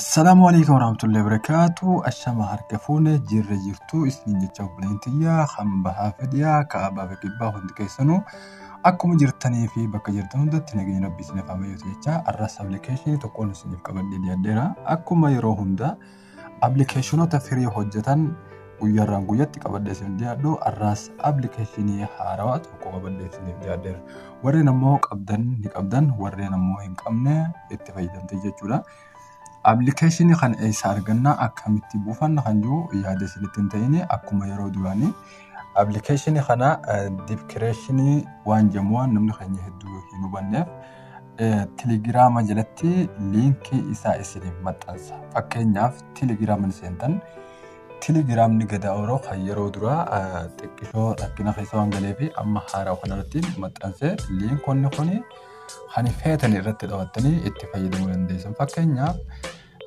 Assalaamu alaikum warahmatullahi wabarakatuh. Ashama harka fuune jirra jirtu isiniin jecha obboleen tiyyaa kan bahaa fi dhiyaa kaabaa fi kibbaa hundi keessanuu akkuma jirtanii fi bakka jirtan hundatti nageenya Rabbii isiniif haa baay'atu jecha har'as appilikeeshinii tokkoon isiniif qabadhee dhiyaadheera. Akkuma yeroo hunda appilikeeshinoota firii hojjetan guyyaarraan guyyatti qabadhee isiniif dhiyaadhu har'as appilikeeshinii haarawaa tokko qabadhee isiniif dhiyaadheera. Warreen ammoo qabdan ni qabdan, warreen ammoo hin qabne itti fayyadamte jechuudha. Appilikeeshinii kana eessa arganna, akkamitti buufanna kan jiru yaada isinitti hin ta'in, akkuma yeroo duraanii appilikeeshinii kana dipikireeshinii waan jedhamu waan namni keenya hedduu hin hubanneef telegiraama jalatti liinkii isaa isiniif maxxansa. Fakkeenyaaf telegiraama ni seentan, telegiraamni Gadaa Oroo kan yeroo duraa xiqqishoo rakkina keessa waan galeef amma haaraa kanarratti maxxansee liinkoonni kun kan feetan irratti dhawattanii itti fayyadamuu dandeessan. Fakkeenyaaf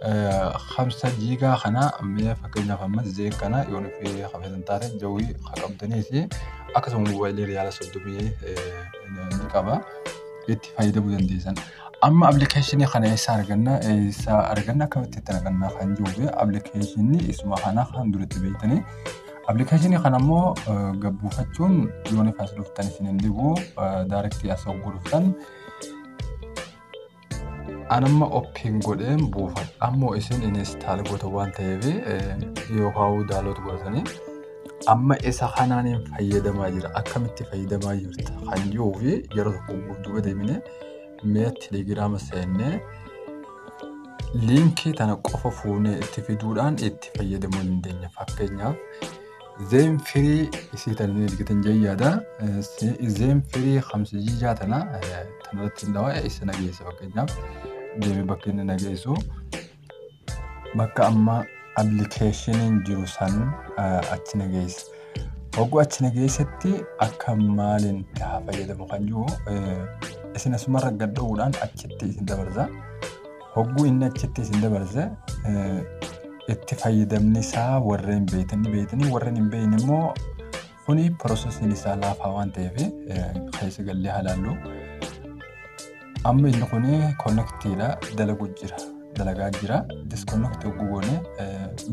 5 jiigaa kana mee fakkeenyaaf amma zeen kana yoo nufi hafetan taate jawwii qabdaniis akkasuma moobaayilii riyaala 30 ni qaba itti fayyadamuu dandeessan. Amma appilikeeshinii kana eessa arganna, eessa arganna, akkamitti itti arganna kan jiruu fi appilikeeshinii isuma kana kan duratti beektanii appilikeeshinii kana immoo gabbuufachuun yoo nufi as dhuftan isin hin dhibu, daarektii as hogguu dhuftan anamma open godheen buufadha. Ammoo isin install goota waan ta'eef yookaan download godhatanii amma isa kanaan fayyadamaa jira. Akkamitti fayyadamaa jirta kan jiruu fi yeroo tokko duuba deemnee mee telegiraama seennee liinkii tana qofa fuunee itti fiduudhaan itti fayyadamuu dandeenya. Fakkeenyaaf Zeen firii isii tana ni argitan jee yaada. Zeen firii 5 jiijaa tana tanarratti hin dhawaa isa nageessa. Fakkeenyaaf deemee bakka inni nageessu bakka amma appilikeeshiniin jiru san achi nageessa. Hogguu achi nageessetti akka maaliin itti haa fayyadamu kan jiru isin asumarra gad dho'uudhaan achitti isin dabarsa. Hogguu inni achitti isin dabarse itti fayyadamni isaa warreen beektanii beektanii, warreen hin beekne immoo kuni piroosesiin isaa laafaa waan ta'eef keessa gallee haa ilaallu. Amma inni kuni konnektiidha, dalagu jira, dalagaa jira. Disconnect hogguu goone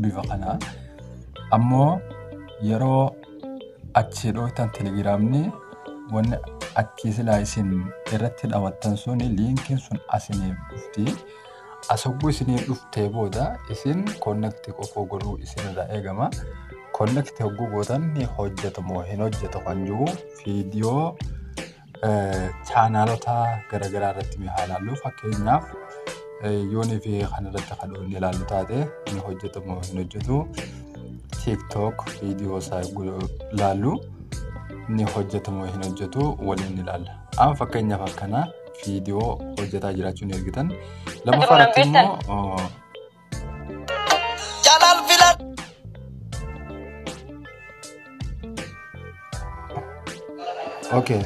bifa kanaa. Ammoo yeroo achi dhooftan telegiraamni wanni achi silaa isin irratti dhawattan suni liinkiin sun asiniif dhufti. As hogguu isinii dhuftee booda isin konnekti qofa godhuu isinirraa eegama. Konnekti hogguu gootan ni hojjetu moo hin hojjetu kan jiru viidiyoo chaanaalota garaagaraa irratti ni haa ilaallu. Fakkeenyaaf yoonii fi kan irratti kan inni ilaallu taate ni hojjetu moo hin hojjetu. TikTok viidiyoo isaa ilaallu ni hojjetu moo hin hojjetu waliin ilaalla. Amma fakkeenyaaf akkana viidiyoo hojjetaa jiraachuu ni argitan. Lammaffaa irratti immoo Jalal filan. Okay.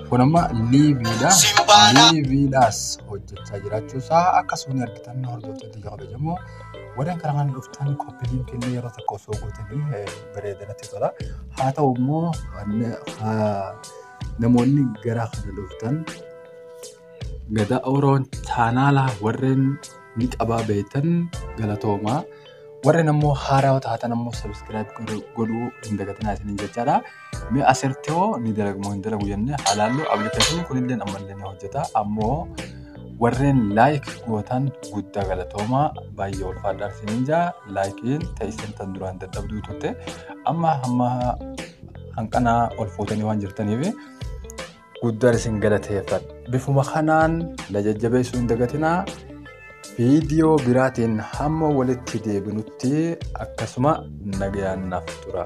Kun amma liiviidha. Simbaadha. Liiviidhaas hojjechaa jiraachuu isaa akkasuma ni argitan hordoftoota kabajamoo. Warreen karaa kana dhuftan koppii liinkii illee yeroo tokko osoo gootanii bareedanatti tola. Haa ta'u immoo namoonni gara kana dhuftan Gadaa Oroon chaanaala warreen ni qabaa beektan galatoomaa. Warreen ammoo haaraa taatan ammoo sabiskiraayib godhuu hin dagatinaa isiniin jechaadha. Mee asirratti hoo ni dalagu moo hin dalagu jennee haa ilaallu. Appilikeeshiniin kunillee ammallee ni hojjeta. Ammoo warreen laayik gootan guddaa galatoomaa, baay'ee ulfaadhaa isiniin jaa. Laayikiin ta'e tan duraan dadhabduu turte amma hamma hanqanaa ol fuutanii waan jirtaniif guddaan isin galateeffadha. Bifuma kanaan na jajjabeessuu hin dagatinaa. Viidiyoo biraatiin hamma walitti deebinutti akkasuma nagayaan naaf tura.